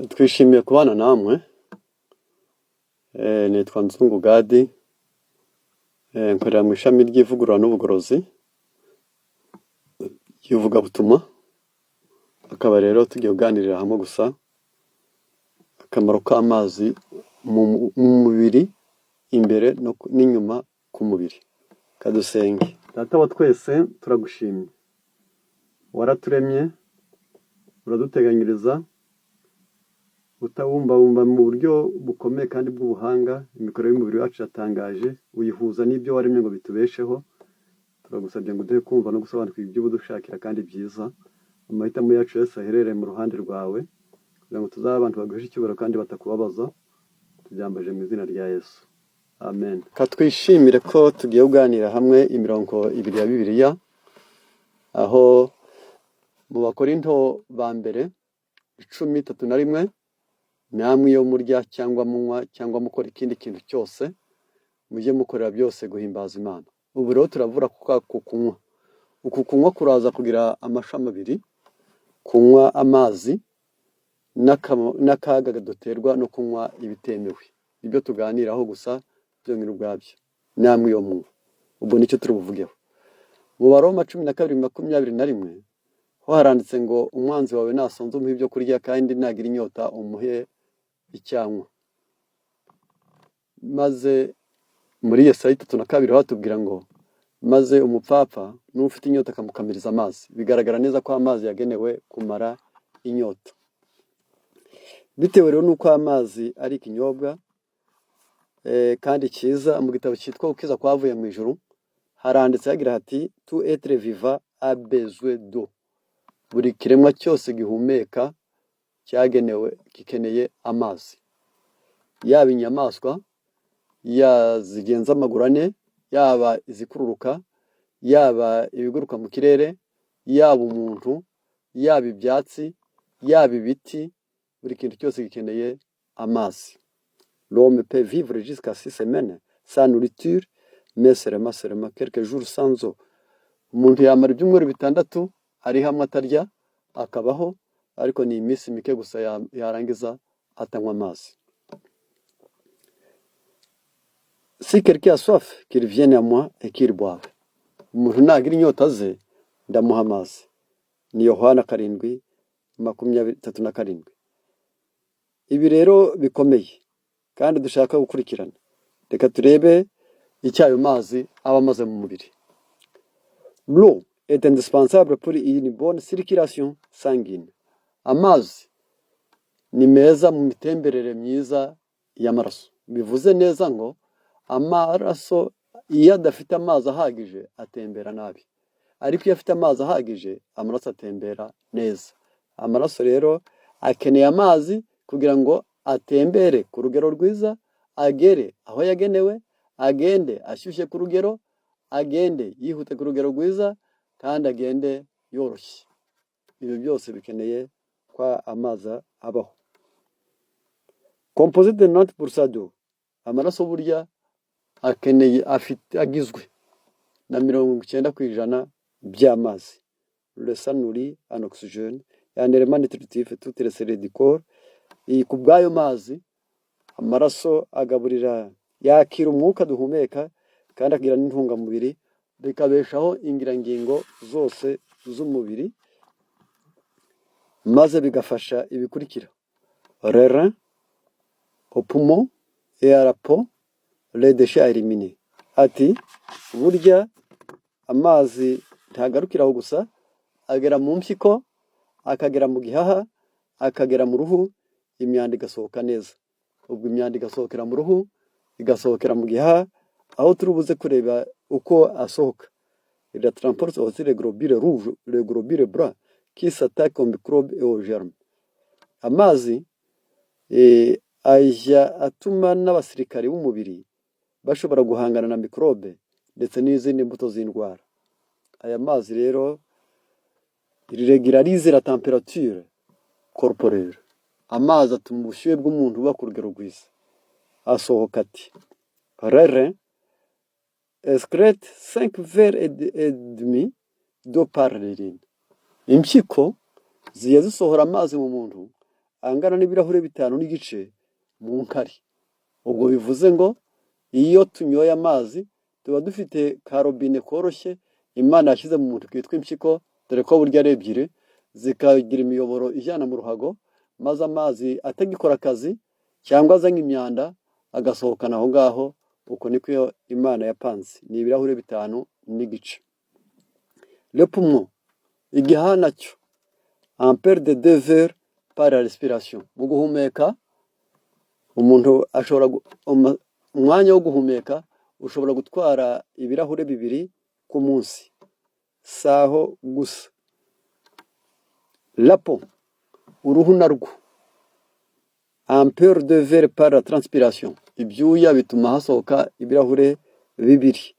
Twishimiye kubana namwe. Nitwa Nzungu Gadi, nkorera mu ishami ry'ivugurura n'ubugorozi ry'ivugabutumwa, akaba rero tugiye kuganirira hamwe gusa akamaro k'amazi mu mubiri imbere n'inyuma ku mubiri. Kadusenge. Data wa twese, turagushimye, waraturemye, uraduteganyiriza, utabumbabumba mu buryo bukomeye kandi bw'ubuhanga. Imikorere y'umubiri wacu iratangaje, uyihuza n'ibyo waremye ngo bitubesheho. Turagusabye ngo uduhe kumva no gusobanukirwa ibyo udushakira kandi byiza. Amahitamo yacu yose aherereye mu ruhande rwawe, kugira ngo tuzabe abantu baguhesha icyubahiro kandi batakubabaza. Tubyambaje mu izina rya Yesu, amen. Katwishimire ko tugiye kuganira hamwe imirongo ibiri ya Bibiliya, aho mu Bakorinto ba mbere 10:31: "Namwe iyo murya cyangwa munywa cyangwa mukora ikindi kintu cyose, mujye mukorera byose guhimbaza Imana." Ubu rero turavura ku kunywa. Uku kunywa kuraza kugira amashami abiri: kunywa amazi n'akaga duterwa no kunywa ibitemewe. Nibyo tuganiraho gusa byonyine ubwabyo. Namwe iyo munywa, ubwo nicyo turi buvugeho. Mu Baroma 12:21 ho haranditse ngo: "Umwanzi wawe nasonza umuhe ibyo kurya, kandi nagira inyota umuhe icyanywa." Maze muri Yesaya 32 ho hatubwira ngo: "Maze umupfapfa n'ufite inyota akamukamiriza amazi." Bigaragara neza ko amazi yagenewe kumara inyota. Bitewe rero n'uko amazi ari ikinyobwa kandi cyiza, mu gitabo cyitwa Gukiza Kwavuye mu Ijuru haranditse hagira hati: "Tout être vivant a besoin d'eau." Buri kiremwa cyose gihumeka cyagenewe, gikeneye amazi, yaba inyamaswa ya zigenza amaguru ane, yaba izikururuka, yaba ibiguruka mu kirere, yaba umuntu, yaba ibyatsi, yaba ibiti, buri kintu cyose gikeneye amazi. L'homme peut vivre jusqu'à 6 semaines sans nourriture, mais seulement quelques jours sans eau. Umuntu yamara ibyumweru 6 ari hamwe atarya akabaho, ariko ni iminsi mike gusa yarangiza atanywa amazi. "Si quelqu'un a soif, qu'il vienne à moi et qu'il boive." Umuntu nagira inyota ze, ndamuha amazi. Ni Yohana 7:37. Ibi rero bikomeye kandi dushaka gukurikirana. Reka turebe icyo ayo mazi aba amaze mu mubiri. L'eau est indispensable pour une bonne circulation sanguine. Amazi ni meza mu mitemberere myiza y'amaraso. Bivuze neza ngo amaraso iyo adafite amazi ahagije atembera nabi, ariko iyo afite amazi ahagije amaraso atembera neza. Amaraso rero akeneye amazi kugira ngo atembere ku rugero rwiza, agere aho yagenewe, agende ashyushye ku rugero, agende yihute ku rugero rwiza, kandi agende yoroshye. Ibyo byose bikeneye ko amazi abaho. Composé de 90% d'eau. Amaraso burya akeneye, afite, agizwe na 90% by'amazi. Le sang nourrit en oxygène et en éléments nutritifs toutes les cellules du corps. Iyi ku bw'ayo mazi, amaraso agaburira, yakira umwuka duhumeka, kandi akagira n'intungamubiri, bikabeshaho ingirangingo zose z'umubiri, maze bigafasha ibikurikira: les reins, aux poumons et à la peau, les déchets à éliminer. Ati burya amazi ntagarukira aho gusa, agera mu mpyiko, akagera mu gihaha, akagera mu ruhu, imyanda igasohoka neza. Ubwo imyanda igasohokera mu ruhu, igasohokera mu gihaha, aho turi buze kureba uko asohoka. Il transporte aussi les globules rouges, les globules blancs qui s'attaquent aux microbes et aux germes. Amazi ajya atuma n'abasirikari b'umubiri bashobora guhangana na mikorobe ndetse n'izindi mbuto z'indwara. Aya mazi rero régularise la température corporelle. Amazi atuma ubushyuhe bw'umuntu buba ku rugero rwiza. Asohoka ati: Les reins excrètent 5 verres et demi d'eau par urine. Impyiko zijya zisohora amazi mu muntu. angana n'ibirahure 5.5 mu nkari. Ubwo bivuze ngo iyo tunyoye amazi tuba dufite ka robine koroshye Imana yashyize mu muntu kitwa impyiko, dore ko burya ari ebyiri, zikagira imiyoboro ijyana mu ruhago, maze amazi atagikora akazi cyangwa azanye imyanda agasohokana aho ngaho. Uko niko Imana yapanze. Ni ibirahure 5.5. Le poumon, igihaha nacyo, en perd deux verres par la respiration. Mu guhumeka umuntu ashobora umwanya wo guhumeka ushobora gutwara ibirahure 2 ku munsi. Saho gusa, la peau, uruhu narwo, en perd deux verres par la transpiration. Ibyuya bituma hasohoka ibirahure 2.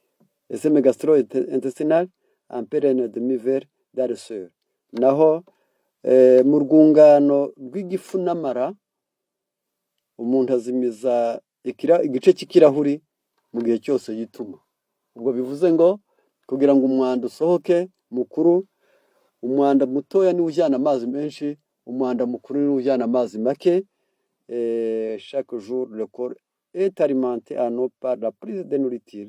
Système gastro-intestinal en perd un demi verre dans les sueurs. Naho mu rwungano rw'igifu n'amara umuntu azimiza igice cy'ikirahuri mu gihe cyose yituma. Ubwo bivuze ngo kugira ngo umwanda usohoke mukuru, umwanda mutoya niwo ujyana amazi menshi, umwanda mukuru niwo ujyana amazi make. Chaque jour le corps est alimenté en eau par la prise de nourriture.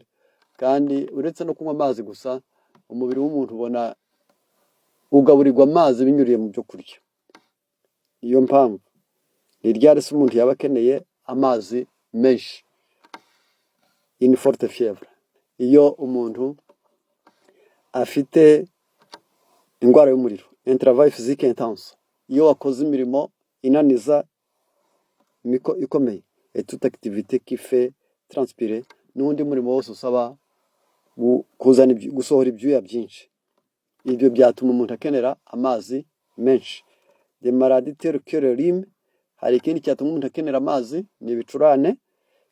Kandi uretse no kunywa amazi gusa, umubiri w'umuntu ubona ugaburirwa amazi binyuriye mu byo kurya. Niyo mpamvu ni ryari se umuntu yaba akeneye amazi menshi? Une forte fièvre, iyo umuntu afite indwara y'umuriro. Un travail physique intense, iyo wakoze imirimo inaniza ikomeye. Et toute activité qui fait transpirer, n'undi murimo wose usaba kuzana gusohora ibyuya byinshi, ibyo byatuma umuntu akenera amazi menshi. Des maladies telles que le rhume, hari ikindi cyatuma umuntu akenera amazi, ni ibicurane,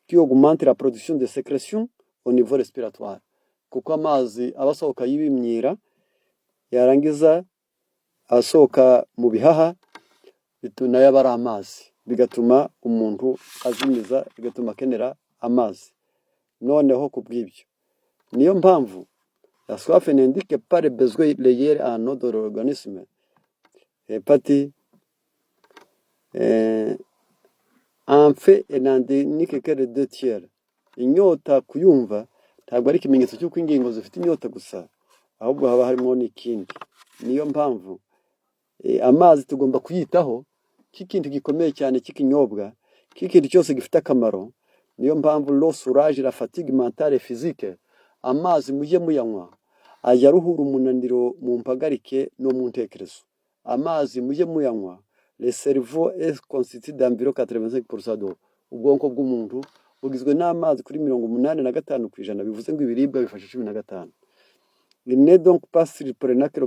qui augmente la production de sécrétions au niveau respiratoire, kuko amazi aba asohoka y'ibimyira, yarangiza asohoka mu bihaha, nayo aba ari amazi, bigatuma umuntu azimiza, bigatuma akenera amazi. Noneho ku bw'ibyo, niyo mpamvu la soif n'indique pas le besoin réel en eau de l'organisme hépati. En fait, elle n'indique que les deux tiers. Inyota kuyumva ntabwo ari ikimenyetso cy'uko ingingo zifite inyota gusa, ahubwo haba harimo n'ikindi. Niyo mpamvu amazi tugomba kuyitaho k'ikintu gikomeye cyane cy'ikinyobwa, k'ikintu cyose gifite akamaro. Niyo mpamvu l'eau soulage la fatigue mentale et physique. Amazi mujye muyanywa, ajya aruhura umunaniro mu mpagarike no mu ntekerezo. Amazi mujye muyanywa. Le cerveau est constitué d'environ 85% d'eau. Ubwonko bw'umuntu bugizwe n'amazi kuri 85%, bivuze ngo ibiribwa bifashe 15. Il n'est donc pas surprenant que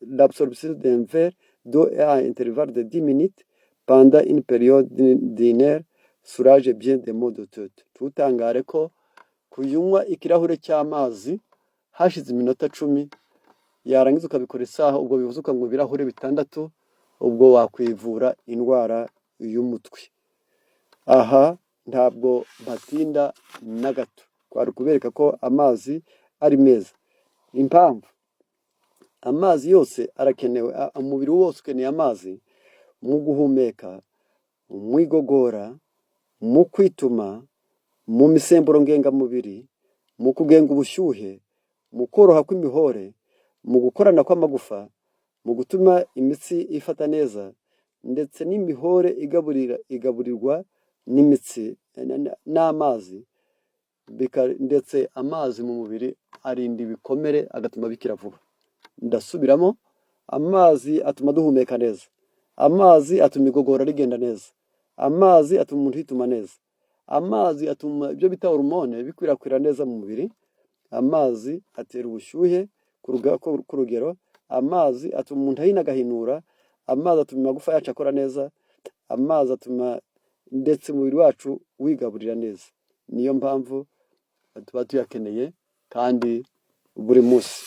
l'absorption d'un verre d'eau à intervalle de 10 minutes pendant une période d'une heure soulage bien des maux de tête. Tutangare ko kunywa ikirahure cy'amazi hashize iminota 10, yarangiza ukabikora isaha, ubwo bivuze ukanywa ibirahure 6, ubwo wakwivura indwara y'umutwe. Aha ntabwo batinda na gato, kwari kubereka ko amazi ari meza. Impamvu amazi yose arakenewe, umubiri wose ukeneye amazi mu guhumeka, mu igogora, mu kwituma, mu misemburo ngengamubiri, mu kugenga ubushyuhe, mu koroha kw'imihore, mu gukorana kw'amagufa, mu gutuma imitsi ifata neza, ndetse n'imihore igaburira igaburirwa n'imitsi n'amazi. Ndetse amazi mu mubiri arinda ibikomere, agatuma bikira vuba. Ndasubiramo: amazi atuma duhumeka neza, amazi atuma igogora rigenda neza, amazi atuma umuntu yituma neza, amazi atuma ibyo bita hormone bikwirakwira neza mu mubiri, amazi atera ubushyuhe ku rugero, amazi atuma umuntu ahina agahinura, amazi atuma amagufa yacu akora neza, amazi atuma ndetse umubiri wacu wigaburira neza. Niyo mpamvu tuba tuyakeneye kandi buri munsi.